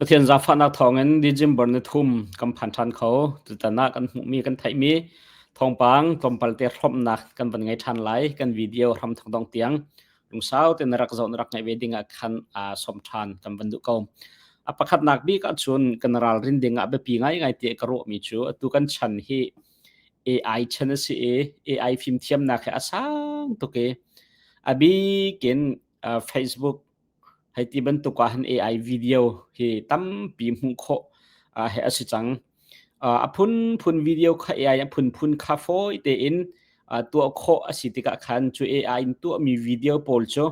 Pathian zaangfahnak thawngin December ni thum kan phan ṭhan kho. Tutan ah kan hmuhmi kan theihmi thawngpang tlawmpal te hrawmhnak kan van ngei ṭhan lai. Kan video hramthok dong tiang lungsau tein na rak zoh na rak ngaih ve ding ah khan aa sawm ṭhan kan van duh ko. A pakhatnak bik ahcun kan ralrin ding ah biapi ngaingai tiah ka ruahmi cu atu kan chan hi AI chan a si i AI fimthiamnak hi a sang tuk i a bik in Facebook Hei ti bantuk ah hin AI video hi tampi hmuh khawh he a si cang. A phunphun video kha AI a phunphun kha fawi tein tuah khawh a si tikah khan cu AI in tuahmi video pawl cu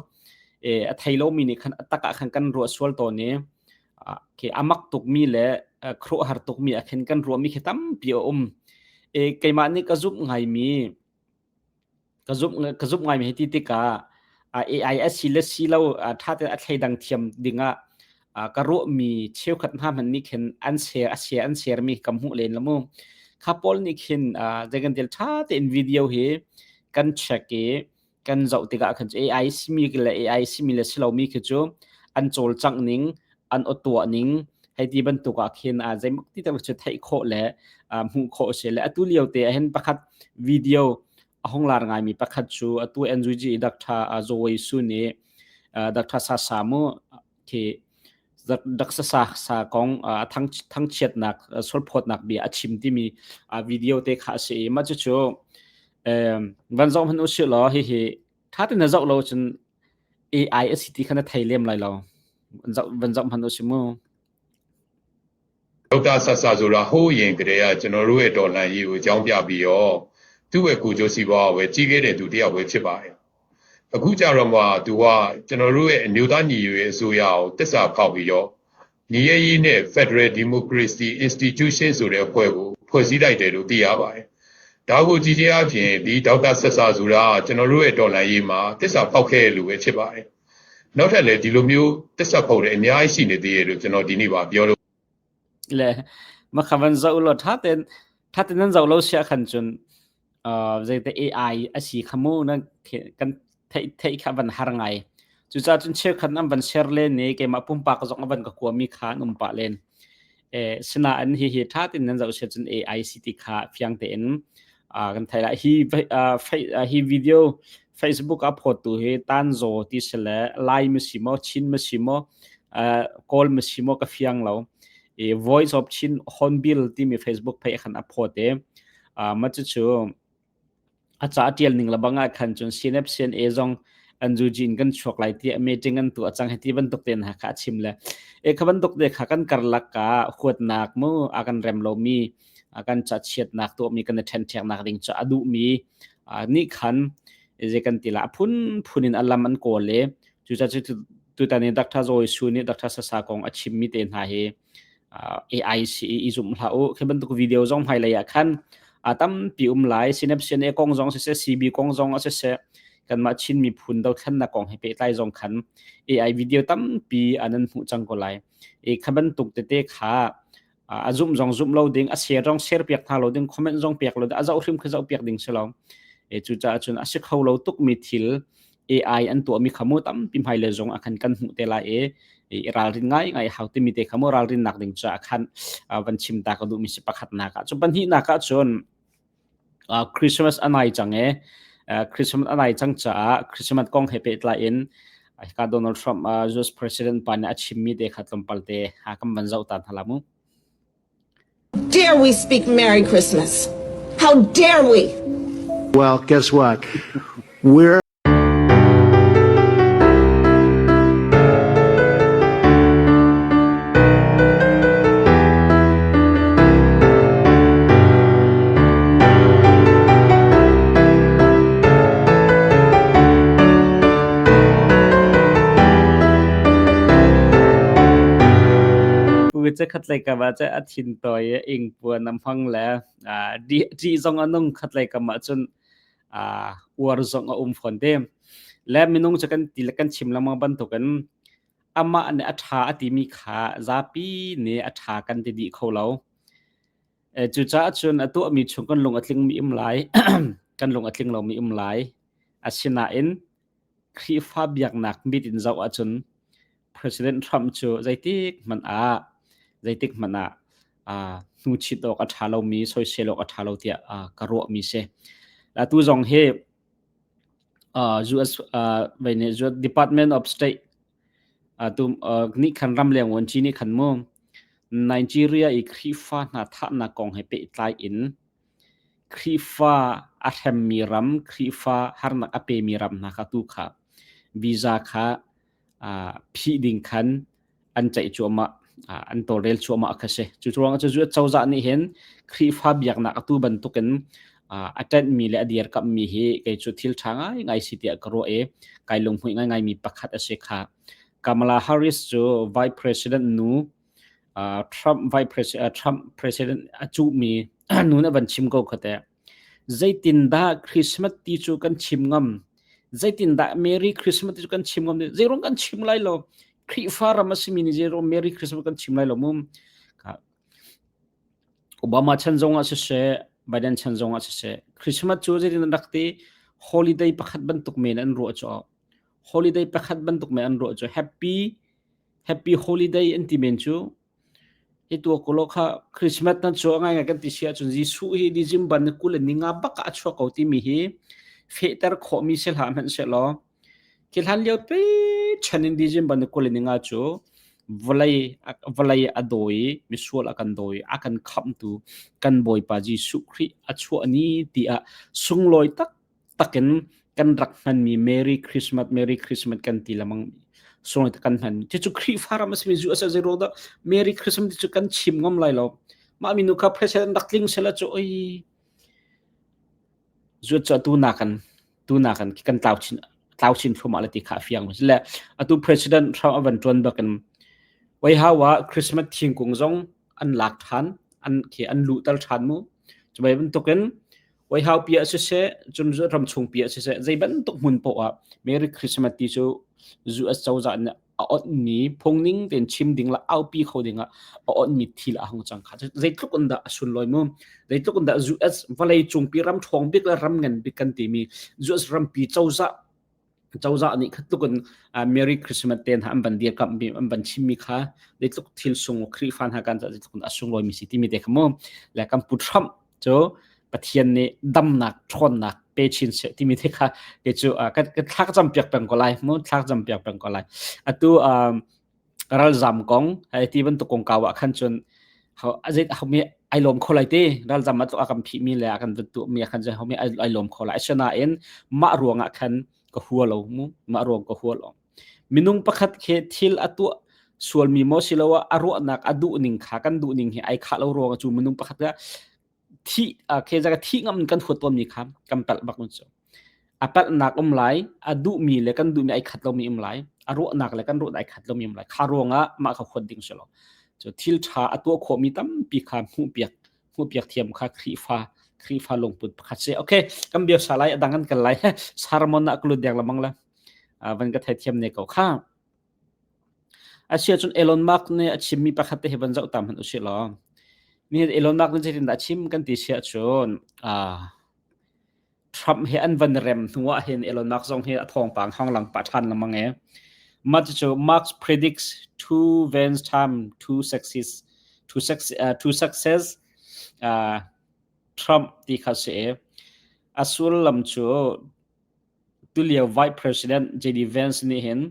a thei lomi nih khan a tak ah khan kan ruah sual tawn i khi a mak tukmi le khuaruahhar tukmi ah khin kan ruahmi khi tampi a um. Keimah nih ka zumh ngaimi Ka zumh ka zumh ngaimi hei ti tikah AI a si le si lo ṭha tein a thleidang thiam dingah ka ruahmi cheukhat hna hmanh nih khin an share a share an share mi ka hmuh len lo mu. Kha pawl nih khin zei kan til ṭha tein video hi kan check i kan zoh tikah khan AI simi le AI simi le si lomi khi cu an cawlcangh ning an aw tuah ning hei ti bantuk ah khin zeimak ti tak cu theih khawh le hmuh khawh a si le atu lio te ah hin pakhat video a hung lar ngaimi pakhat cu atu NUG Dr. Zoe Su nih Dr. Sasa mu khi Dr. Sa Sa kong thang thangchiatnak sualphawtnak bia a chim timi video te kha a si i mah cucu van zoh hmanh usih law hihi tha tein na zoh lo cun AI a si ti kha na thei lem lai lo. Van zoh hmanh usih mu. ဒေါက်တာဆာဆာဆိုတာဟိုးအရင်ကတည်းကကျွန်တော်တို့ရဲ့တော်လှန်ရေးကိုအကြောင်းပြပြီးတော့သူ့ရဲ့ကိုကျိုးစီးပွားကိုပဲကြီးခဲ့တဲ့သူတယောက်ပဲဖြစ်ပါတယ်။အခုကြတော့မှသူကကျွန်တော်တို့ရဲ့အမျိုးသားညီညွတ်ရေးအစိုးရကိုတစ္ဆာဖောက်ပြီးတော့ညီရရေးနဲ့ Federal Democracy Institution ဆိုတဲ့အဖွဲ့ကိုဖွဲ့စည်းလိုက်တယ်လို့သိရပါတယ်။ဒါကိုကြည့်ခြင်းအပြင်ဒီဒေါက်တာဆက်ဆာဆိုတာကျွန်တော်တို့ရဲ့တော်လှန်ရေးမှာတစ္ဆာဖောက်ခဲ့တဲ့လူပဲဖြစ်ပါတယ်။နောက်ထပ်လည်းဒီလိုမျိုးတစ္ဆာဖောက်တဲ့အများကြီးရှိနေသေးတယ်လို့ကျွန်တော်ဒီနေ့ပါပြောလို့ Le ma kha van zoh law tha tein tha tein nan zoh lo sia khan cun zeite AI a si kha mu nan kan theih theih kha van har ngai. Cucaah cun cheukhat an van share len i keimah pumpak zong a van ka kuami kha an um pah len. Sinain hihi ṭha tein nan zoh sia cun AI si ti kha fiang tein kan theih lai. Hi hi video Facebook a phawttu hi Tanzaw ti si le Lai ma si maw, Chin ma si maw, Kawl ma si maw ka fiang lo. I Voice of Chin Hornbill timi Facebook page khan a phawt i mah cucu a ca a ṭial ning lebang ah khan cun CNF CNA zong an zuji in kan chuak lai tiah meeting an tuah cang hiti bantuk te hna kha a chim le e kha bantuk te kha kan karlak ah huatnak mu a kan rem lomi a kan ca chiatnak tuahmi kan i ṭhenṭheknak ding cu a duhmi nih khan zei kan ti la a phun phun in a lam an kawl i cucaah cu tutan i Dr. Zoe Su nih Dr. Sasa kong a chimmi te hna hi AI si i zumh hlah u. Khi bantuk video zong hmailei ah khan a tampi um lai. Synapse a kong zong siseh, CB kong zong a siseh, kanmah Chin miphun dothlennak kong he pehtlai zong khan AI video tampi an an hmuh cang ko lai. I kha bantuk tete kha a zumh zong zumh lo ding, a share zong share piak hna lo ding, comment zong piak lo ding, a zoh hrim kha zoh piak ding si lo. E cucaah cun a si kho lo tukmi thil AI an tuahmi kha mu tampi hmailei zong ah khan kan hmuh te lai i i ralrin ngaingai hau timi te kha mu ralrin nak ding caah khan van chim ta ka duhmi si pakhatnak ah cun pahnihnak ah cun Christmas a nai cang e Christmas a nai cang caah Christmas kong he pehtlai in hika Donald Trump US President pa nih a chimmi te kha tlawmpal te kan van zoh ta hna la mu. Dare we speak Merry Christmas? How dare we? Well, guess what? We're Pu khatlei kam ah cun a thin tawi i ingpuan a hmang le ṭih zong a nung khatlei kam ah cun uar zong a um fawn te. Le minung cu kan ti le kan chim lengmang bantukin amah nih a ṭha a timi kha zapi nih a ṭha kan ti dih kho lo. Cucaah cun a tuahmi chung kan lung a tlingmi um lai, kan lung a tling lomi um lai. Asinain Khrihfa biaknak mit in zoh ahcun President Trump cu zeitik hmanh ah. Zeitik hmanh ah hnuchit awk a ṭha lomi, soisel awk a ṭha lo tiah ka ruahmi si. Atu zong hi US Department of State nih khan ramleng vuanci nih khan mu Nigeria i Khrihfa hna thahnak kong he pehtlai in Khrihfa a hremmi ram, Khrihfa harnak a pemi ram hna kha tu kha visa kha phih ding khan an ceih cuahmah, an tawlrel cuahmah kha si. Cu ruangah cu cozah nih hin Khrihfa biaknak atu bantukin a ṭanhmi le a dirkamhmi hi kei cu thil ṭha ngaingai si tiah ka ruah i kai lunghmuih ngaingaimi pakhat a si kha. Kamala Harris cu Vice President nu Trump Vice President Trump President a cuhmi nu nih a van chim ko kha teh. Zeitindah Christmas ti cu kan chim ngam? Zeitindah Merry Christmas ti cu kan chim ngam? Zeiruang kan chim lai lo? Khrihfa ram a simi nih zeiruang Merry Christmas kan chim lai lo mu? Obama chan zong ah siseh, Biden chan zong ah siseh, Christmas cu zeitin rak ti holiday pakhat bantuk men an ruah cu. Holiday pakhat bantuk men an ruah cu happy happy holiday an ti men cu Hi tuak kulaw kha Christmas nan chuah ngaingai kan ti si ahcun Jesuh hi December ni 20 le ninga bak ah a chuak ko timi hi fehter khawhmi si hlah hmanh sehlaw khi hlan lio pi chan in December ni 20 le ninga cu vawlei vawlei a dawi i misual a kan dawi a kan khamhtu kan Bawipa Jesuh Khrih a chuah ni tiah sunglawi tak takin kan rak hmanmi Merry Christmas Merry Christmas kan ti lamang sunglawi tak kan hman ti cu Khrihfa ram a simi zu a si zei ruang dah Merry Christmas ti cu kan chim ngam lai lo mah minu kha president rak tling sela cu oi zu cu tu nakan tu nakan kan tlau chin tlau chin thluahmah le ti kha a fiang le atu president Trump a van tuan bakin White House ah Christmas thingkung zong an lak than an khi an luhter than mu cu bai bantukin White pi ah siseh, cun ram chung pi ah siseh, zei bantuk hmun paoh ah Merry Christmas ti cu US cozah nih a onhmi phungning tein chim ding le aupi kho ding ah a onhmi thil a hung cang kha. Zeitluk in dah a sunlawi mu? Zeitluk in dah US vawlei cungpi ram ṭhawng bik le ram ngan bik kan timi US rampi cozah cozah nih kha tluk in Merry Christmas te hna an van dirkamh mi an van chimmi kha zeitluk thil sung Khrihfa hna kan zeitluk in a sunglawi mi si timi te kha mu le kan pu Trump cu Pathian nih damnak ṭhawnnak pe chin seh timi te kha ke cu ka thlak cam piak peng ko lai mu thlak cam piak peng ko lai atu ralzam kong hei ti bantuk kongkau ah khan cun azeit homi ai lawm kho lai ti ralzam a a kan phihmi le a kan tuahmi ah khan cun homi ai lawm kho lai asinain mah ruangah khan ka hua lo mu mah ruang ka hua lo minung pakhat khi thil a tuah sualmi maw siloah a ruahnak a duh ning kha kan duh ning hi ai khah lo ruangah cu minung pakhat kha thi khi zaka thi ngam kan huat tawnmi kha kan palh bak cu a palhnak um lai a duhmi le kan duhmi ai khat lomi um lai a ruahnak le kan ruahnak ai khat lomi um lai kha ruangah mah kha huat ding si lo cu thil ṭha a tuah khawhmi tampi kha hmuhpiak hmuhpiak thiam kha Khrihfa Khrihfa lungput pakhat si okay kan bia sa lai a dang kan kal lai sermon ah kulut deng lamang la van ka theithiam ne ko kha Asiahcun Elon Musk nih a chimmi pakhat te hi van zoh ta hmanh usih law, nihin Elon Musk nih zeitindah a chim kan ti si ahcun Trump he an van rem hnu ah hin Elon Musk zong hi a thawngpang hong lang pah ṭhan lengmang i mah cucu Musk predicts two Vance time to success to success, to success Trump ti kha si i a sullam cu Tulio Vice President JD Vance nih hin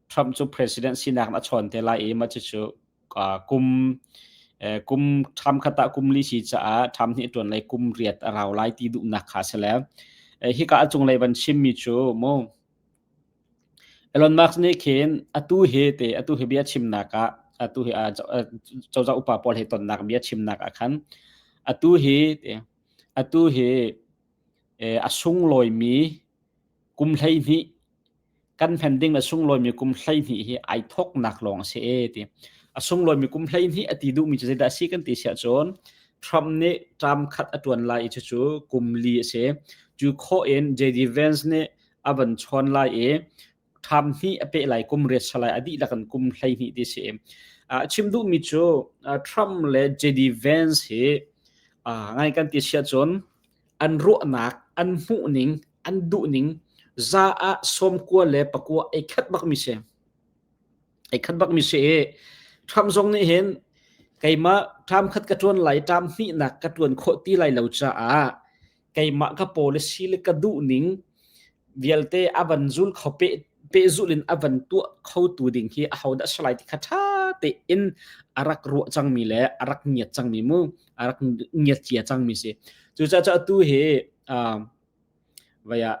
Trump cu president sinak in a chawn te lai i mah cucu kum kum ṭham khat ah kum li si caah ṭham hnih ṭuan lei kum riat a rau lai ti duhnak kha a si le hika a cunglei van chimmi cu mu Elon Musk nih khin atu hi te atu hi bia chimnak ah atu hi cozah upa pawl he tonnak bia chimnak ah khan atu hi te atu hi a sunglawimi kum 12 kan hman ding a sunglawimi kum 12 hi ai thawknak lawng a si e ti. A sunglawimi kum 12 a ti duhmi cu zeidah a si kan ti siah cun Trump nih term khat a tuan lai i cucu kum li a si. Cu khawh in JD Vance nih a van chawn lai i term hnih a peh lai kum riat salai a dihlak in kum 12 ti si. A chim duhmi cu Trump le JD Vance hi ngai kan ti siah cun an ruahnak, an hmuhning, an duhning za ah 99 le pakua ei khat bakmi si. Ei khat bakmi si i Trump zong nih hin Keimah term khat ka ṭuan lai, term hnihnak ka ṭuan khawh ti lai lo caah keimah ka policy le ka duhning vialte a van zul kho pehzulh in a van tuah khotu ding hi ahodah si lai ti kha ṭha tein a rak ruah cangmi le a rak ngiat cangmi mu a rak ngiat cia cangmi si. Cucaah atu hi vai ah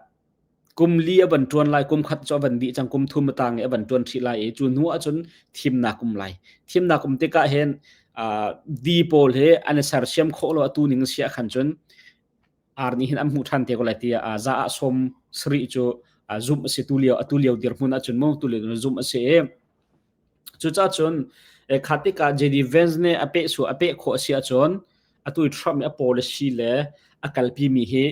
kum li a van ṭuan lai, kum khat cu a van dih cang, kum thum a tang i a van ṭuan ṭhih lai i cu hnu ahcun thimnak um lai. Thimnak um tikah hin di pawl hi an i sersiam khawh lo atu ning si ah khan cun ar nih hin an hmuh ṭhan te ko lai tiah za ah 70 cu zumh a si tu lio atu lio dirhmun ahcun mu tu lio zumh a si i cucaah cun kha tikah JD Vance nih a peh su a peh khawh a si ahcun atu i Trump nih a policy le a kalpi mi hi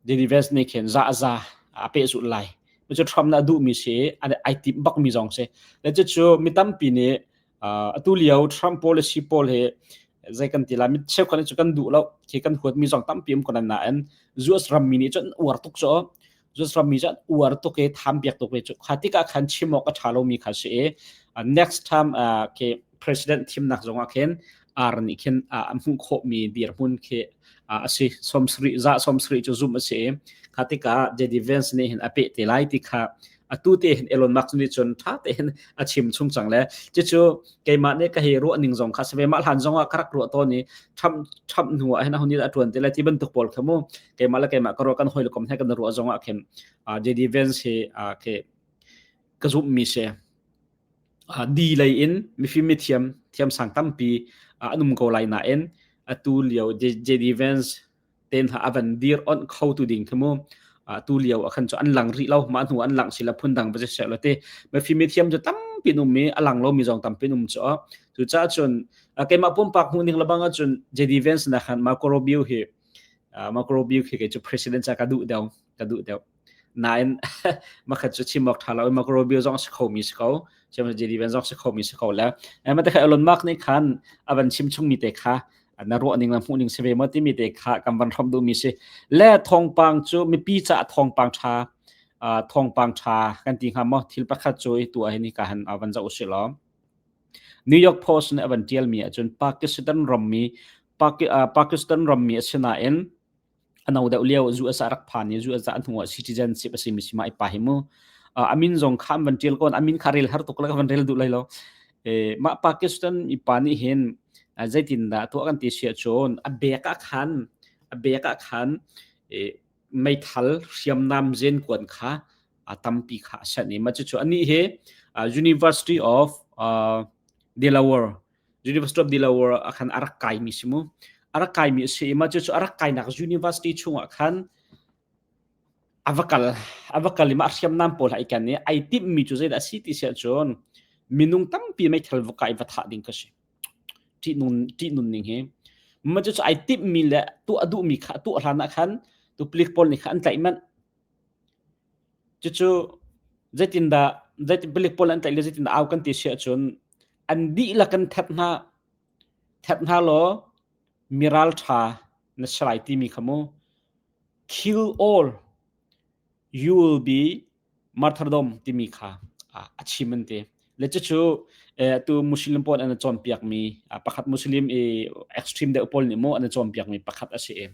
JD Vance nih khin za a za a pehzulh lai. Cu Trump nih a duhmi si ai timh bakmi zong si. Le cucu mi tampi nih atu lio Trump policy pawl hi zei kan ti lai mi cheukhat nih cu kan duh lo khi kan huatmi zong tampi um ko nain US rammi nih cun uar tuk cu US rammi cu an uar tuk i tham piak tuk ve cu kha tikah khan chim awk a ṭha lomi kha si i next time khi president thimnak zong ah khin ar nih khin a hmuh khawhmi dirhmun khi a si 70 za 70 cu zumh a si i kha tikah JD Vance nih hin a peh te lai ti kha atu te hin Elon Musk nih cun ṭha te hin a chim chung cang le cucu keimah nih ka hei ruah ning zong kha si ve mah hlan zong ah ka rak ruah tawn i Trump Trump hnu ah hin a hun i a ṭuan te lai ti bantuk pawl kha mu keimah le keimah ka ruah kan hawi le kom he kan ruah zong ah khin JD Vance hi ke ka zumh mi si di lei in mifim mithiam thiamsang tampi an um ko lai nain atu lio JD Vance ten ha avan dir on kho tu ding khi mu tu lio a khan chu an lang rih lo ma hnu an lang sila phun dang ba se lo te mifim mithiam chu tampi um mi a lang lo mi zong tampi um chu cu cha chun keimah pumpak hmu ning labang cun JD Vance na khan Marco Rubio hi Marco Rubio khi ke chu president cha ka duh deuh ka duh deuh nain makhat cu chim awk ṭha lo Marco Rubio zong si kho mi si ko chem JD Vance zong si kho mi si ko le ma te kha Elon Musk nih khan a van chim chung mi te kha na ruah ning na hmuh ning si ve maw timi te kha kan van hrom duh mi si le thawngpang cu mipi ca thawngpang ṭha thawngpang ṭha kan ti hnga maw thil pakhat cu i tu ah hin ka han van zoh si law New York Post nih a van ṭial mi ahcun Pakistan rammi Pakistan rammi a si nain a no deuh lio US ah rak phan i US ah hnu ah citizenship a simi si ma i pa hi mu a min zong kha an van ṭial kon a min kha rel har tuk la ka van rel duh lai lo mah Pakistan mi pa nih hin zeitindah tuah kan ti sia cun a bek ah khan a bek ah khan meithal hriamnam zen kuan kha a tampi kha a sanh i mah cucu anih hi University of Delaware University of Delaware ah khan a rak kaimi si mu. A rak kaimi a si i mah cucu a rak kainak university chungah khan a va kal a va kal i mah hriamnam pawl ha i ken i ai timhmi cu zeidah a si ti si ahcun minung tampi meithal va kai va thah ding ka si. Ṭihnun ṭihnun ning hi. Mah cucu ai timhmi le tuah duhmi kha tuah hlan ah khan tu palik pawl nih kha an tlaih manh. Cucu zeitindah zeitin palik pawl an tlaih le zeitindah au kan ti si ahcun an dihlak in that hna that hna law miral ṭha na si lai timi kha mu kill all you will be martyrdom timi kha a chim an ti le cucu tu muslim pawl an cawnpiakmi pakhat muslim i extreme deuh pawl nih mu an cawnpiakmi pakhat a si i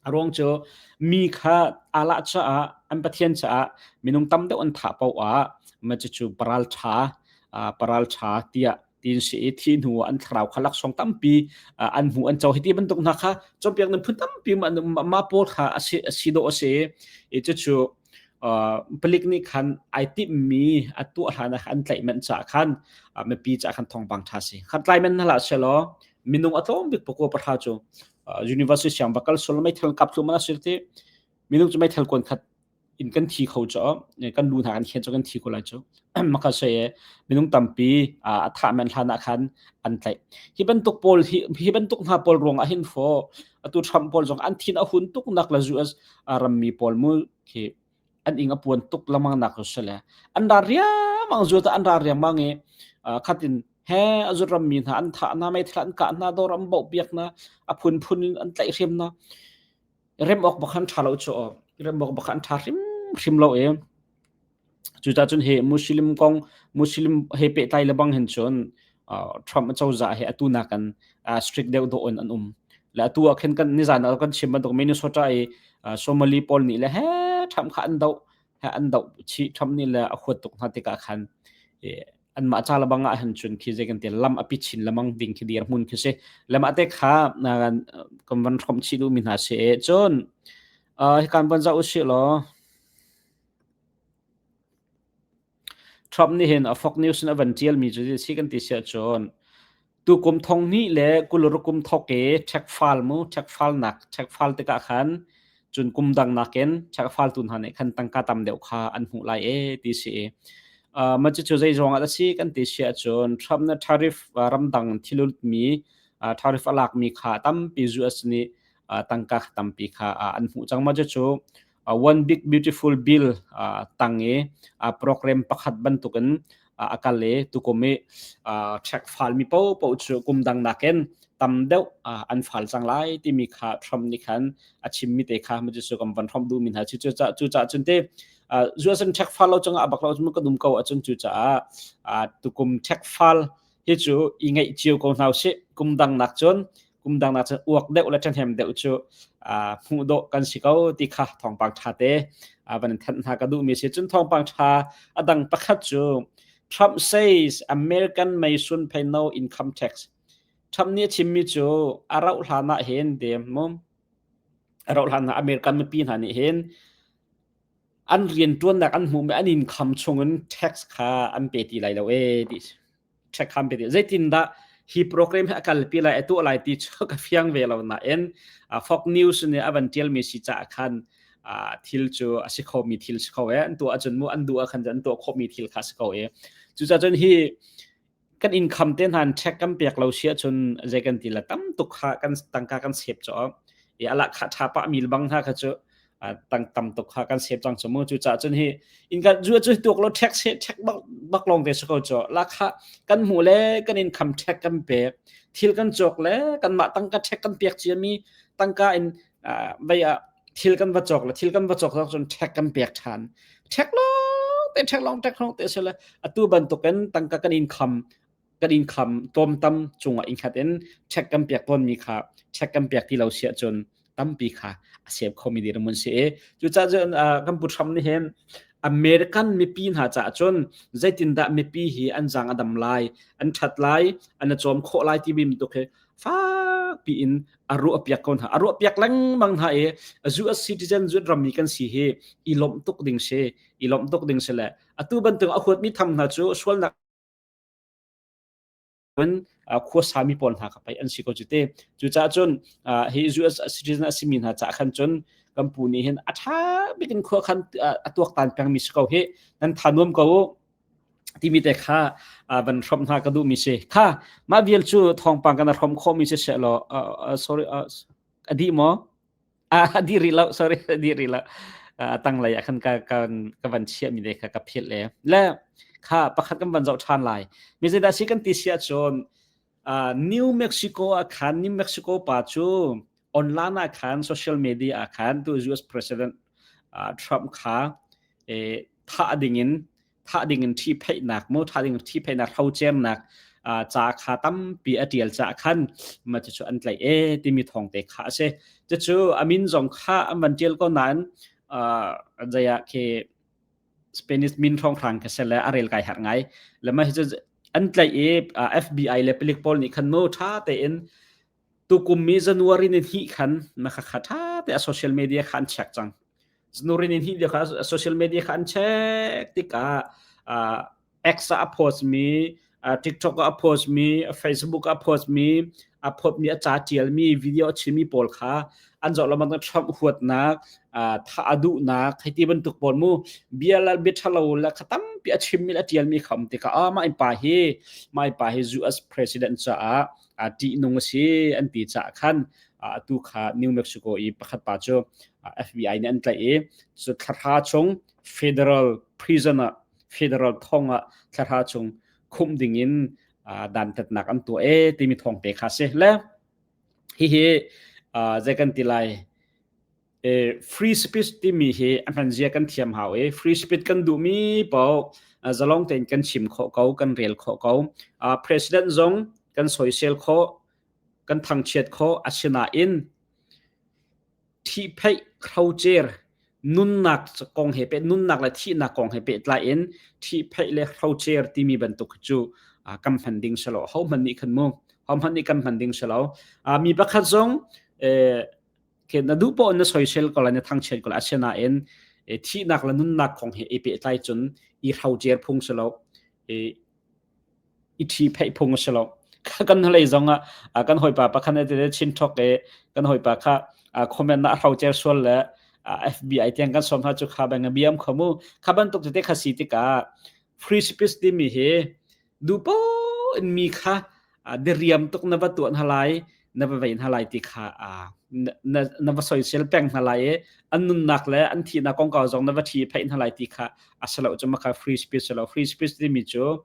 A ruang cu mi kha Allah caah an Pathian caah minung tam deuh an thah paoh ah mah cucu paral ṭha paral ṭha tiah tiin si i thi hnu ah an thlarau kha laksawng tampi an hmu an co hi ti bantuk hna kha cawnpiak nan phun tampi mah pawl kha a si a si dawh a si i cucu palik nih khan ai timhmi a tuah hlan ah an tlaih manh caah khan mipi caah khan thawngpang ṭha si khan tlai men hna hlah selaw minung a tlawm bik pakua pahra cu university siang va kal sul meithal kap thlu mana sil ti minung cu meithal kuan khat in kan thi kho cho kan lu hna kan khian cho kan thi ko lai chu maka se minung tampi a tha men hlan ah khan an tlaih hi bantuk pawl hi hi bantuk hna pawl ruang ah hin fo atu Trump pawl zong an thin a hun tuk nak la US rammi pawl mu khi an ing a puan tuk lamang nak se le an ra riamang zu ta an ra riangmang i khatin he a zut rammi hna an thah hna meithal an kah hna dawr an bauh piak hna a phunphun in an tlaih hrim hna rem awk bak an ṭha lo cu rem awk bak an ṭha hrim hrim lo e cucah cun he muslim kong muslim he pehtlai le bang hin cun. Trump cozah he atu nakan strict deuh dawh in an um. Le atu ah khin kan nizan ah kan chim bantuk Minnesota i Somali pawl nih le he Trump kha an doh he an doh chih Trump nih le a huat tuk hna tikah khan anmah ca lebang ah hin cun khi zei kan ti lam a pi chin lamang ding khi dirhmun khi si lam ate kha kan van hrom chih duhmi hna si e cun hi kan van zoh usih law Trump nih hin a Fox News in a van tialmi cu si kan ti siah cun tukum thong hnih le kuluru kum thok i check file mu check file nak check file tikah khan cun kum dang nakin check file tu hna nih khan tangka tam deuh kha an hmuh lai e ti si i mah cucu zeizong ah a si kan ti siah cun Trump na tariff ramdang thilulmi tariff a lakmi kha tampi US nih tangka tampi kha an hmuh cang mah cucu One Big Beautiful Bill tang i program pakhat bantukin a kal i tukum i check falmi paohpaoh cu kum dang nakin tam deuh an fal cang lai timi kha Trump nih khan a chimmi te kha cu kan van hrawmh duhmi hna cu cucaah cun te US an check fal lo cungah a bak lo cun kan um ko ahcun cucaah tukum check fal hi cu i ngaih cio ko hna usih kum dang nak cun kum dang nak cun uak deuh le ṭhahnem deuh cu hmuh dawh kan si ko ti kha thawngpang ṭha te van in thanh hna ka duhmi si cun thawngpang ṭha a dang pakhat cu Trump says American may soon pay no income tax Trump nih a chimmi cu a rauh hlan ah hin te mu a rauh hlan ah American mipi hna nih hin an rianṭuannak an hmuhmi an income chungin tax kha an pe ti lai lo ee ti check kham pe ti zeitindah hi program hi a kalpi lai a tuah lai ti cu ka fiang ve lo nain Fox News nih a van tialmi si caah khan thil cu a si khomi thil si kho e an tuah ahcun mu an duh ah khan an tuah khawhmi thil kha si ko e cucaah cun hi kan income te hna check kan pek lo si ahcun zei kan ti la tam tuk kha kan tangka kan save cho i ala kha tha pa mil bang hna kha cu tang tam tuk kha kan save cang chu mu cu cha cun hi in kan zu chu tuak lo tax he tax bak bak long te ko cho la kha kan hmu le kan income tax kan pek thil kan cawk le kan mah tangka tax kan pek chia mi tangka in vai a thil kan va cawk le thil kan va cawk cun tax kan pek than tax long te tax long tax long te se le atu bantukin tangka kan income kan income tlawmtam cungah in khat in check kan pek tawnmi kha check kan pek ti lo si ahcun tampi kha a save khomi dirhmun si i cucaah cun kan pu Trump nih hin American mipi hna caah cun zeitindah mipi hi an zang a dam lai an ṭhat lai an i cawm khawh lai timi bantuk hi fakpi in a ruah piak ko hna a ruah piak lengmang hna i US citizen US rammi kan si hi i lawmh tuk ding si i lawmh tuk ding si le atu bantuk a huatmi tham hna cu sualnak khuasami pawl hna kha pei an si ko cu te. Cucaah cun hi US citizen a simi hna caah khan cun kan pu nih hin a ṭha bik in khua khan a tuaktan pengmi si ko hi nan tha nuam ko u timi te kha van hrawmh hna ka duhmi si. Kha mah vial cu thawngpang kan hrawm khawhmi si seh law sorry a dih maw? A dih rih lo sorry a dih rih lo tanglei ah khan ka ka ka van chiah mi le kha ka philh le le kha pakhat kan van zoh ṭhan lai mi zeidah si kan ti si ahcun New Mexico ah khan New Mexico pa cu online ah khan social media ah khan tu US President Trump kha thah ding in thah ding in ṭhihphaihnak mu thah ding in ṭhihphaihnak hrocernak ca kha tampi a ṭial caah khan mah cucu an tlaih e timi thawng te kha a si. Cucu a min zong kha an van ṭial ko nain zei ah khi Spanish min hrawnghrang kha sele a rel kai harh ngai. Le mah hi cu an tlaih i FBI le palik pawl nih khan mu ṭha tein tukum mi January ni hnih khan na kha kha ṭha te a social media kha an check cang. January ni hnih lio kha social media kha an check tikah X ah a post mi, TikTok ah a post mi, Facebook ah a post mi, a post mi a ca ṭial mi, video a chim mi pawl kha an zoh lengmang Trump huatnak, thah a duhnak, hei ti bantuk pawl mu bia la bia ṭhalo le kha tampi a chim mi le a ṭial mi kha um tikah ah mah pa hi mah pa hi US president caah ṭihnung a si an ti caah khan atu kha New Mexico i pakhat pa cu FBI nih an tlaih i cu thlahra chung federal prison ah federal thong ah thlahra chung khumh ding in dantatnak an tuah e timi thawng te kha si le hihi zei kan ti lai free speech timi hi a hman zia kan thiam hau i free speech kan duhmi paoh Zalong tein kan chim khawh ko, kan rel khawh ko. President zong kan soisel khawh, kan thangchiat khawh. Asinain Ṭhihpheih hrocer nunnak kong he peh nunnak le thihnak kong he pehtlai in ṭhihpheih le hrocer timi bantuk hi cu kan hman ding si lo. Hohmanh nih khan mu hohmanh nih kan hman ding si lo. Mi pakhat zong khi na duh poah in na soisel ko lai na thangchiat ko lai asinain thihnak le nunnak kong he i pehtlai cun i hrocer phung si lo. I ṭhipheih phung a si lo. Kan hnulei zong ah kan hawipa pakhat nih chin ṭhok i kan hawipa kha comment na a hrocer sual le FBI tiang kan sawm hna cu kha bang a biam kho mu. Kha bantuk tete kha si tikah free speech timi hi duhpo in mi kha diriam tuk na va tuah hna lai na va vei hna lai ti kha na, na va soisel peng hna lai i an nunnak le an thihnak kongkau zong na va ṭhi pheih hna lai ti kha a si lo cu maka free speech si lo. Free speech timi cu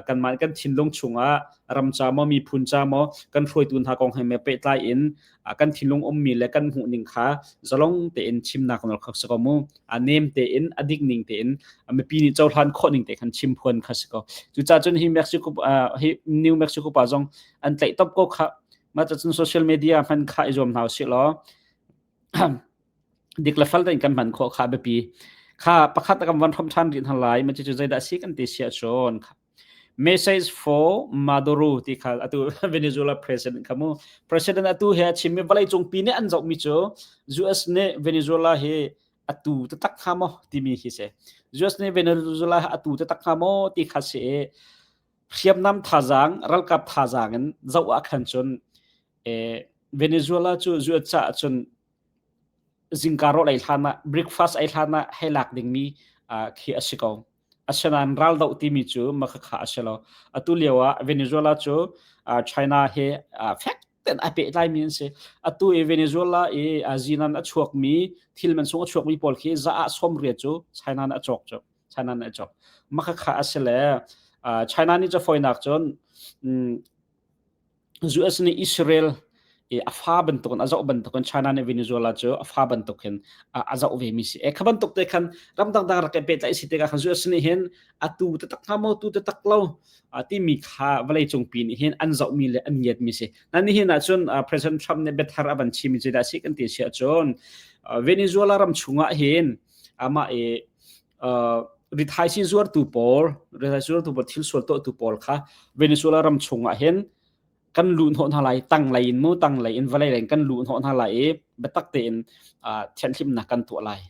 kanmah kan thinlung chungah ram ca maw miphun ca maw kan hruaitu hna kong he me pehtlai in kan thinlung ummi le kan hmuh ning kha zalong tein chimnak nawl kha si ko mu. A nem tein a dik ning tein mipi nih cohlan khawh ning te khan chim phuan kha si ko. Cucaah cun hi Mexico hi New Mexico pa zong an tlaih top ko kha. Mah cun social media hman kha i zuam hna usih law dik le fel tein kan hman khawh kha biapi. Kha pakhat kan van hrom ṭhan rih hna lai. Ma cu zeidah si kan ti sia cun message for Maduro ti kha atu Venezuela president kha mu. President atu he a chimmi vawlei cungpi nih an zohmi cu US nih Venezuela hi atu taktak hnga maw timi hi si. US nih Venezuela hi atu taktak hnga maw ti kha si i hriamnam thazaang ralkap thazaang in zoh ah khan cun Venezuela cu US caah cun zingka rawl ei hlan ah breakfast ei hlan ah hei lak dingmi khi a si ko. Asinain raldoh timi cu makhakha a si lo. Atu lio ah Venezuela cu China he fek tein ai pehtlaimi an si. Atu i Venezuela i zinan a chuakmi thil man sung a chuakmi pawl khi za ah 80 cu China nih a cawk cu. China nih a cawk. Makhakha a si le China nih cu fawinak cun US nih Israel i a fa bantukin a zoh bantukin China nih Venezuela cu a fa bantukin a zoh ve mi si. E kha bantuk te khan ram dangdang rak i pehtlaih si tikah khan US nih hin atu taktak hnga maw tu taktak lo timi kha vawlei cungpi nih hin an zohmi le an ngiat mi si. Na nihin ahcun President Trump nih biathar a van chim mi cu dah si kan ti si ahcun Venezuela ram chungah hin amah i rithaisii zuartu pawl rithaisii zuartu pawl thil sual tuahtu pawl kha Venezuela ram chungah hin kan luh hnawh hna lai tang lei in mu tang lei in vawlei lei in kan luh hnawh hna lai i biatak tein thianhhlimnak kan tuah lai.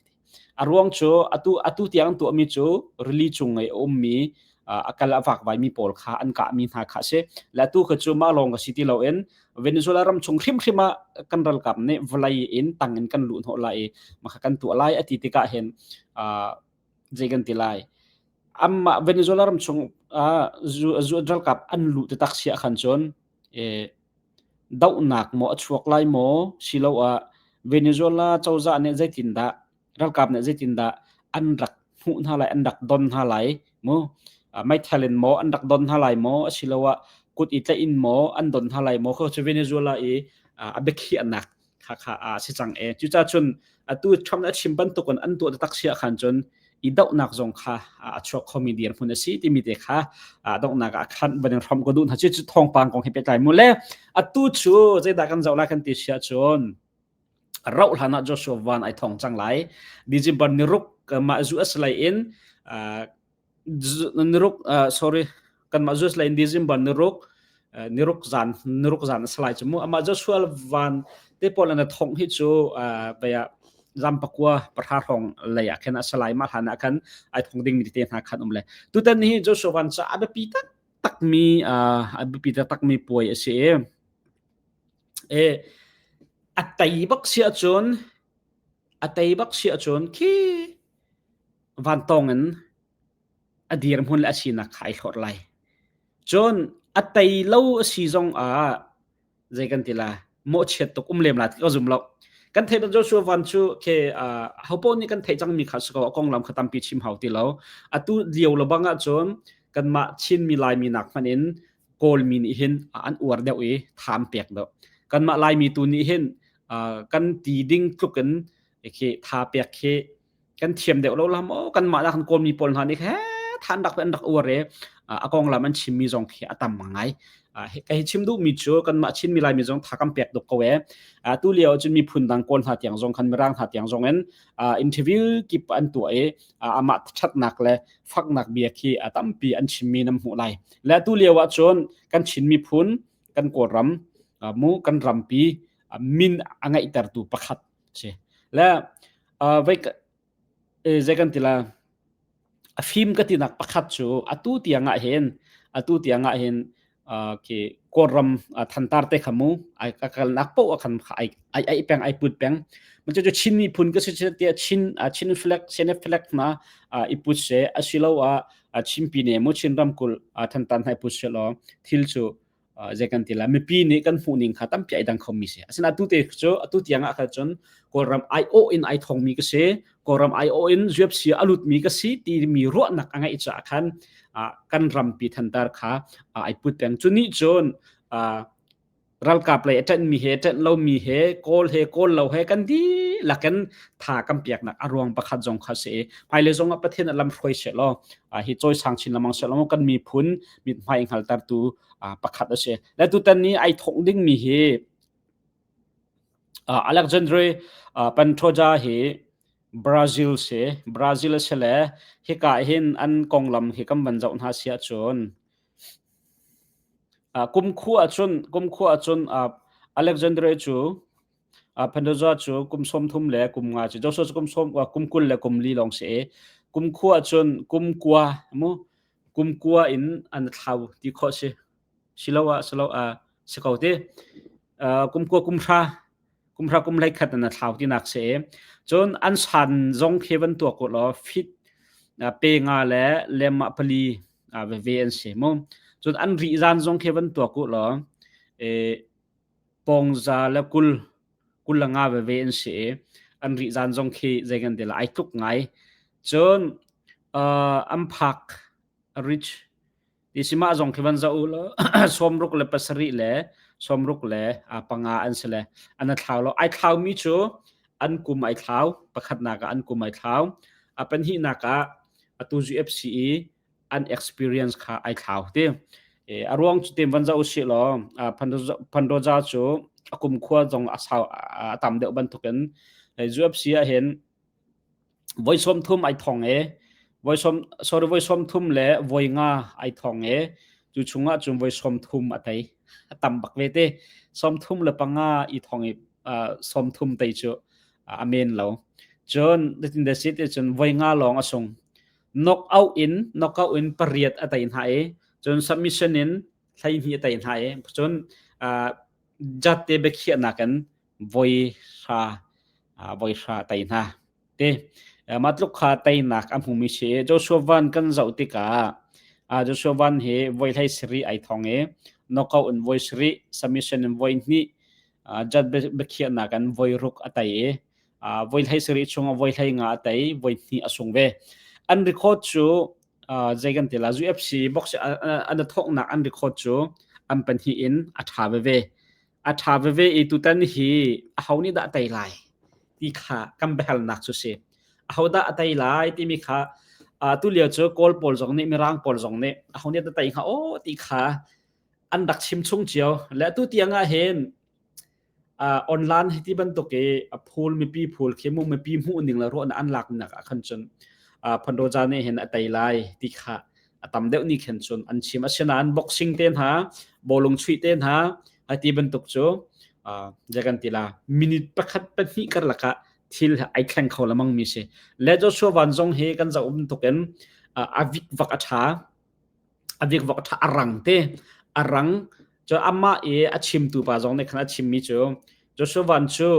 A ruang cu atu atu tiang tuahmi cu rili cung i a ummi a kal a vakvaimi pawl kha an kahmi hna kha a si. Le atu kha cu mah lawng ka si ti loin Venezuela ram chung hrimhrim ah kan ralkap nih vawlei in tang in kan luh hnawh lai i mah kha kan tuah lai a ti tikah hin zei kan ti lai amah Venezuela ram chung zu ralkap an luh taktak si ah khan cun dohnak maw a chuak lai maw siloah Venezuela cozah nih zeitindah ralkap nih zeitindah an rak hmuh hna lai an rak don hna lai mu meithal in maw an rak don hna lai maw asiloah kut i tlaih in maw an don hna lai maw kha cu Venezuela i a biakhiahnak kha kha a si cang e cucaah cun atu Trump a chim bantukin an tuah taktak si ah khan cun i dohnak zong kha a chuak khomi dirhmun a si timi te kha donghnak ah khan van in hram ko duh hna cu thawngpang kong he pehtlai mu le atu cu zeidah kan zoh lai kan ti si ahcun rauh hlan ah Joshua Van ai thong cang lai. December ni ruk mah US lei in niruk sorry kanmah US lei in December niruk niruk zan niruk zan a salai cu mu amah Joshua Van te pawl an thong hi cu baya zam pakua pahra hrawng lei ah khan a salai ma hlan ah khan ai thong ding mi te hna khan um le tutan hi Joshua Van ca a biapi tak takmi a biapi tak mi puai a si E a tei bak si ahcun a tei bak si ahcun khi vantawng in a dirhmun le a sinak kha ai hlawt lai. Cun a tei lo a si zong ah zei kan ti la mawhchiat tuk um lem la ti ka zum lo. Kan theih ban Joshua Van cu khi hopo nih kan theih cangmi kha si ko a konglam kha tampi chim hau ti lo. Atu lio lo bang ahcun kanmah Chinmi Laimi nak hmanh in Kawlmi nih hin an uar deuh i tha an pek deuh. Kanmah Laimi tu nih hin kan ti ding tluk in khi tha pek khi kan thiam deuh lo la maw kanmah nak Kawlmi pawl hna nih he than rak an rak uar e a konglam an chimmi zong khi a tam ngai. Ka hi chim duhmi cu kanmah Chinmi Laimi zong tha kan pek tuk ko e. Tu lio cun miphun dang Kawl hna tiang zong khan Mirang hna tiang zong in interview kip an tuah i amah ṭhatnak le faknak bia khi a tampi an chimmi nan hmuh lai. Le tu lio ah cun kan Chin miphun kan Kawlram mu kan rampi min a ngeihtertu pakhat si. Le vai zei kan ti la a fim ka tinak pakhat cu atu tiang ah hin atu tiang ah hin khi Kawlram thantar te kha mu ai ka kalnak poh ah khan ai ai ai peng ai put peng man cu Chin miphun ka si tiah Chin Chin flag CNF flag na i put se asilo a Chin pine mu Chin ramkulh thantar hna i put se law thil cu zei kan ti la mipi nih kan hmuh ning kha tampi ai dang khomi si asinain atu te cu atu tiang ah khan cun Kawlram ai-awh in ai thongmi ka si Kawlram ai-awh in UFC a lutmi ka si timi ruahnak a ngeih caah khan kan rampi thantar kha ai put peng cu nih cun ralkap lei a ṭanhmi he ṭanh lomi he kawl he kawl lo he kan dihlak in tha kan piaknak a ruang pakhat zong kha si i hmailei zong ah Pathian a lam hruai seh law hi cawisang chin lengmang seh law kan miphun mithmai hngaltertu pakhat a si. Le tutan ni ai thawk dingmi hi Alexandre Pantoja hi Brazil si. Brazil a si le hika hin an konglam hi kan van zoh hna si ahcun kumkhua ahcun kumkhua ahcun Alexandre cu Pantoja cu kum 30 le kum nga cu Joshua cu kum sawm kum 20 le kum li lawng si i kumkhua ahcun kum kua mu kum kua in an thlau ti khawh si. Siloah siloah si ko ti. Kum kua kum hra kum hra kum hlei khat in a thlau tinak si. Cun an san zong khi van tuak u law fit pe nga le lemah pali veve an si mu. Cun an rih zan zong khi van tuak u law pawngza le kul kul le nga veve an si i an rih zan zong khi zei kan ti la ai tluk ngai. Cun an phak rich ti si mah zong khi van zoh u law sawmruk le pasarih le sawmruk le panga an si le an thlau lo. Ai thlaumi cu an kum ai thlau pakhatnak ah an kum ai thlau a pahnihnak ah atu UFC i an experience kha ai thlau ti. A ruang cu tim van zoh usih law Pandoja cu a kum khua zong a sau a tam deuh bantukin UFC ah hin voi sawm thum ai thong e voi sawm sorry voi sawm thum le voi nga ai thong e cu chungah cun voi sawm thum a tei a tam bak ve te sawm thum le panga i thong i sawm thum tei cu a men lo cun tin da sit cun voi nga lawng a sung knock out in knock out in pariat a tei hna i cun submission in 12 a tei hna i cun jat te biakhiahnak in voi hra voi hra tei hna te mah tluk kha teinak a hmumi si Joshua Van kan zoh tikah Joshua Van hi voi hlei sari ai thong i knockout in voi sari submission in voi hnih jat biakhiahnak in voi ruk a tei i voi hlei sari chung voi hlei nga a tei voi hnih a sung ve an record cu zei kan ti la UFC box an thawknak an record cu an pahnih in a ṭha veve a ṭha veve i tutan hi aho nih dah tei lai ti kha kan biahalnak cu si aho dah a tei lai timi kha tu lio cu kawl pawl zong nih mirang pawl zong nih aho nih dah tei hnga aw ti kha an rak chim chung cio le tu tiang ah hin online hi ti bantuk i a phul mipi phul khi mu mipi hmuh ning le ruahnak an lak nak ah khan cun Phandoja nih hin a tei lai ti kha a tam deuh nih khin cun an chim asinain boxing te hna bawlung chuih te hna ti bantuk cu zei kan ti la minute pakhat pahnih karlak ah thil ai thleng kho lamang mi si le Joshua Van zong hi kan zoh bantuk in a vik vak a tha a vik vak a tha a rang te a rang cu amah i a chimtu pa zong nih khan a chimmi cu Joshua Van cu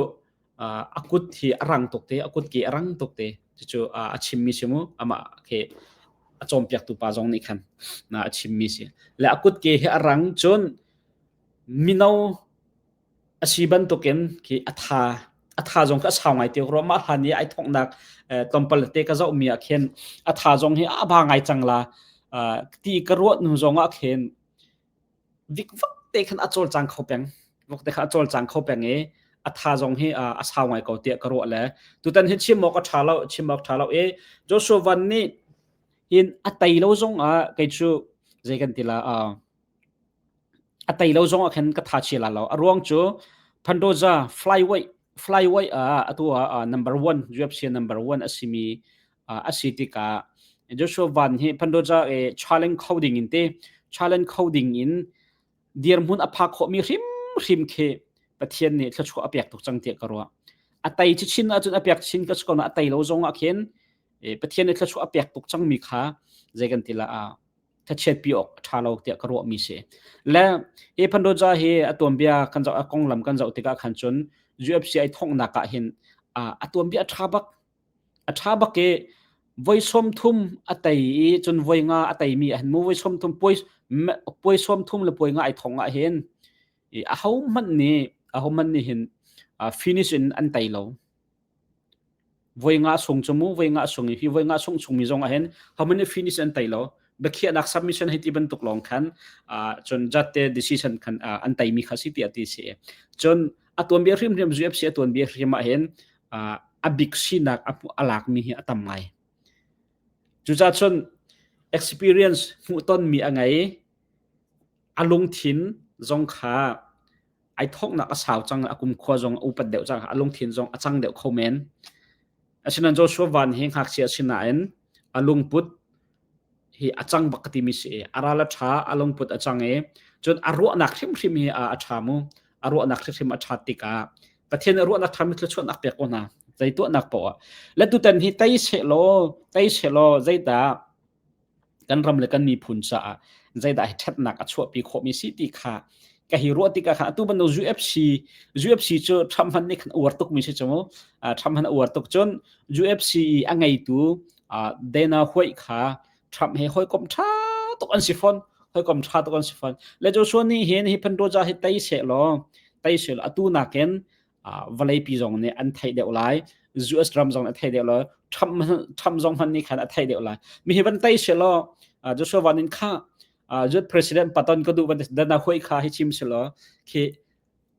a kut hi a rang tuk te a kut ke a rang tuk te cucu a chimmi si mu amah khi a cawnpiaktu pa zong nih khan a chimmi si le a kut ke hi a rang cun mino a si bantukin khi a tha a tha zong kha a sau ngai te rua mah hlan i ai thongnak tlawmpal te ka zoh mi ah khin a tha zong hi a ba ngai cang la ti ka ruah nu zong ah khin vikvak te khan a cawlcang kho peng vok te kha a cawlcang kho peng i a tha zong hi a sau ngai ko tiah ka ruah le tutan hi chim awk a tha lo chim awk tha lo i Joshua Van nih Hin a tei lo zong ah kei cu zei kan ti la a tei lo zong ah khan ka tha chia la lo. A ruang cu Pandoza flyweight flyweight ah atu ah number 1 UFC number 1 a simi a si tikah Joshua Van hi Pandoza e challenge kho ding in te challenge kho ding in dirhmun a phak khawhmi hrimhrim khi Pathian nih thluachuah a pek tuk cang tiah ka ruah. A tei chin ahcun a pek chin ka si ko na a tei lo zong ah khin Pathian nih thluachuah a pek tuk cangmi kha zei kan ti la a thlachiat pi awk a ṭha lo tiah ka ruahmi si. Le hi Pandoja hi a tuanbia kan zoh a konglam kan zoh tikah khan cun UFC ai thonghnak ah hin a tuanbia a ṭha bak. A ṭha bak i voi 30 a tei i cun voi nga a teimi ah hin mu voi 30 puai puai 30 le puai nga ai thong ah hin i ahohmanh nih ahohmanh nih hin finish in an tei lo. Voi nga sung cu mu voi nga sung i hi voi nga sung chungmi zong ah hin hohmanh nih finish an tei lo. Biakhiahnak submission hei ti bantuk lawng khan cun judge decision khan an teimi kha si tiah ti si. Cun a tuanbia hrimhrim UFC a tuanbia hrim ah hin a bik sinak a lakmi hi a tam ngai. Cucaah cun experience hmuhtonmi a ngei, a lungthin zong kha ai thawknak a sau cang, a kumkhua zong a upat deuh cang, a lungthin zong a cang deuh kho men. Asinain Joshua Van hi ngakchia sinain a lungput hi a cang bak ka timi si i a ral a ṭha, a lungput a cang i cun a ruahnak hrimhrim hi a ṭha mu. A ruahnak hrimhrim a ṭhat tikah Pathian a ruahnak ṭhami thluachuahnak pek ko hna. Zei tuahnak poah ah. Le tutan hi tei sehlaw, tei sehlaw zeidah kan ram le kan miphun caah zeidah hi ṭhatnak a chuahpi khawhmi si ti kha ka hi ruah tikah khan atu bantuk UFC UFC cu Trump hman nih khan uar tukmi si cu mu. Trump hman a uar tuk cun UFC i a ngeitu Dana White kha Trump he hawikom ṭha tuk an si fawn hawikom ṭha tuk an si fawn le Joshua nih hin hi Pandoja hi tei seh law tei seh law atu nakin vawleipi zong nih an theih deuh lai US ram zong nih a theih deuh lai Trump Trump zong hmanh nih khan a theih deuh lai mi hi van tei seh law Joshua Van in kha US President paton ka duh van Dana White kha hi chim seh law khi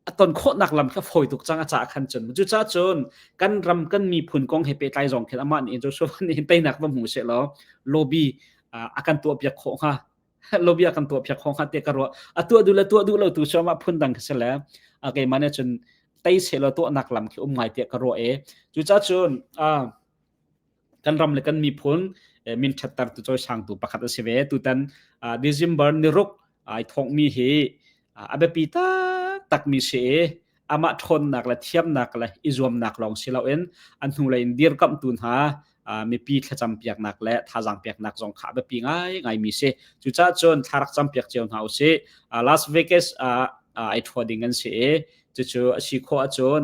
a ton khawhnak lam kha fawi tuk cang a caah khan cun cucaah cun kan ram kan miphun kong he pehtlai zong khin amah nih Joshua nih hin teinak va hmu seh law lobby a kan tuah piak khawh hnga lobby a kan tuah piak khawh hnga te ka ruah a tuah duh le tuah duh lo tu cu amah phun dang khi si le a keimah nih cun tei seh law tuahnak lam khi um ngai tiah ka ruah e cucaah cun kan ram le kan miphun min ṭhattertu cawisangtu pakhat a si ve. Tutan December niruk ai thawngmi hi a biapi taktakmi si i amah ṭhawnnak le thiamnak le i zuamnak lawng si loin an hnulei in dirkamhtu hna mipi thlacam piaknak le thazaang peknak zong kha a biapi ngaingaimi si. Cucaah cun thla rak cam piak cio hna usih. Las Vegas ah ai ṭhua ding an si i cucu a si khawh ahcun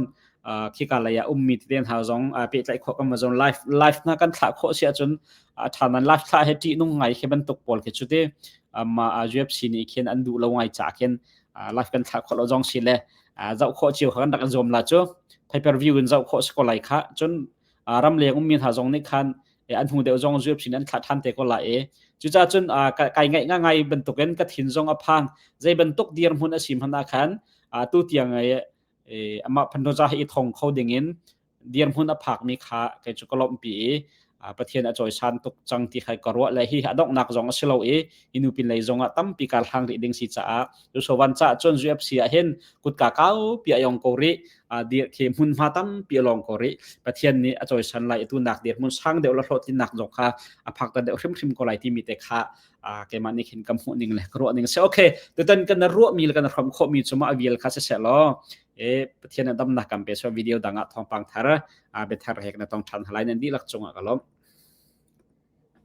khika lei ah ummi tete hna zong pehtlaih khawh kan zong live live hna kan thlah khawh si ahcun a ṭha nan live thlah he ṭihnung ngai khi bantuk pawl khi cu ti ma UFC nih khin an duh lo ngai ca khin live kan thlah khawh lo zong si le zoh khawh cio kha kan rak zuam la cu pay per view in zoh khawh si ko lai kha cun ramleng ummi hna zong nih khan an hnu deuh zong UFC an thlah ṭhan te ko lai i cucaah cun kai ngaih ngai bantukin ka thin zong a phang zei bantuk dirhmun a si hmanh ah khan tu tiang amah Pandoza hi i thong kho dingin dirhmun a phakmi kha kei cu ka lawmhpi i Pathian a cawisan tuk cang ti kha ka ruah le hi a donghnak zong a si lo i hi nu pin lei zong ah tampi kar hlang rih ding si caah Joshua caah cun UFC ah hin kutka kaupi a yong ko rih dir khi hmunhma tampi a lawng ko rih Pathian nih a cawisan lai tu nak dirhmun sang deuh le hlawhtlinnak zong kha a phak ta deuh hrimhrim ko lai timi te kha keimah nih khin ka hmuh ning le ka ruah ning si okay tutan kan ruah mi le kan hram khawh mi cu ma a vial kha si seh law e Pathian a damnak kan pe so video dang ah thawngpang thar a biathar hek na tong than halai nan dihlak cungah ka lawm.